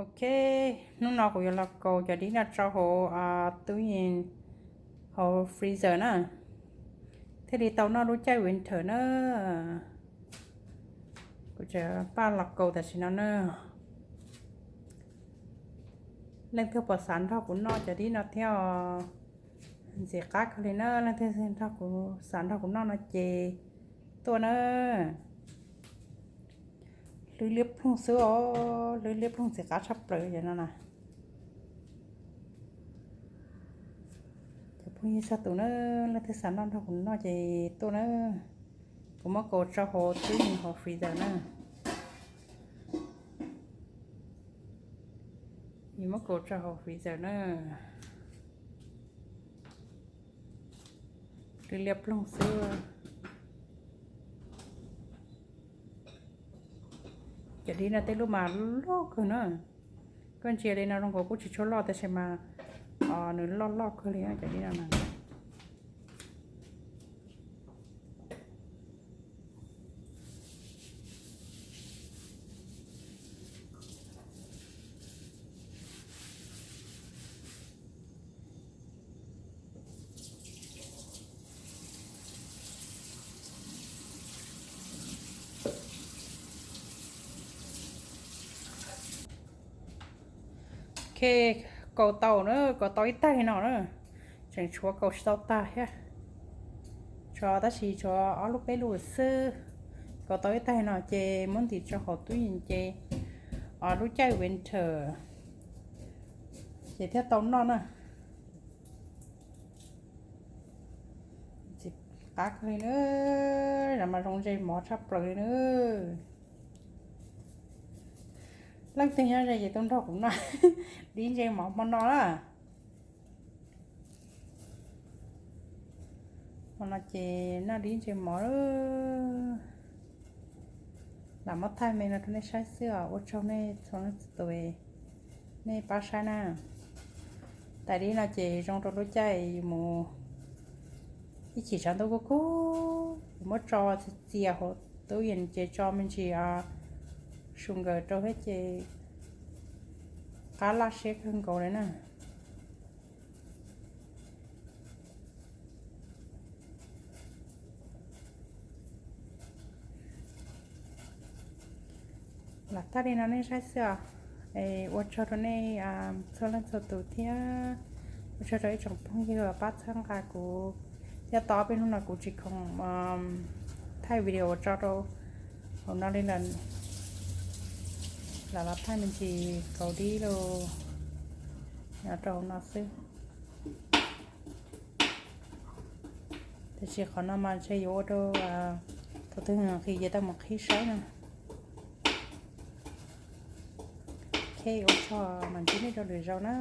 Ok, hnub no kuv yuav los kaus cov dib no rau hauv tub yees, hauv freezer na, thiaj li tau noj lub caij winter na. Kuv tseem paj los kaus tam sim no na. Leej twg puas xav nrog kuv noj cov dib no thiab? Ntxim qab kawg li na, leej twg nrog kuv, xav nrog kuv noj no ces tuaj na. Hlwb liab ploog xwb os, hlwb liab ploog, ntxim qab tshaj plaws cov no na. Cov phooj ywg txhua tus na, leej twg xav noj nrog kuv noj ces tuaj na. Kuv muab kaus rau hauv tub yees, hauv freezer na. Kuv muab kaus rau hauv freezer na. Hlwb liab ploog xwb. Cov dib no tej lub mas loj kawg na. Koj ntsia li no zoo nkaus kuj tsis tshua loj tab sis mas nws loj loj kawg li cov dib no na. Ok, kaus tau na, kaus tau ib taig no na, tseem tshuav kaus tsis tau tag thiab. Tshuav tab sis tshuav ob lub peb lub xwb. Kaus tau ib taig no ces muab ntim rau hauv tub yees ces lub caij winter ces thiaj tau noj na. Ntxim qab kawg li na, mas zoo ntsej mov tshaj plaws li na. Leej twg nyob ze ces tuaj nrog kuv noj dib ntsej mov hmo no na. Hmo no ces noj dib ntsej mov. Lam muab thaij me no rau nej saib xwb os, ua tsaug nej txhua leej txhua tus nej pab saib na. Tais dib no ces zoo rau lub caij mus ib chim tshav ntuj kub kub, muab tso txias txias hauv tub yees ces tso me ntsis su nkaws rau thiab ces qab laj siab kawg nkaus li na. Lam thaij li no nej saib xwb os. Ua tsaug rau nej txhua leej txhua tus thiab ua tsaug rau ib tsoom phooj ywg pab txhawb nqa kuv thiab. Tau ob peb hnub no kuv tsis khoom thaij video tso rau hauv no li lawm, lam los thaij me ntsis kaus dib los rau hauv no xwb. Tiam sis qhov no mas ntshe yuav ua rau thaum twg nqhis ces tau mus qhib saib na. Ok, ua tsaug, mam ntsib nej rau lwm zaus na.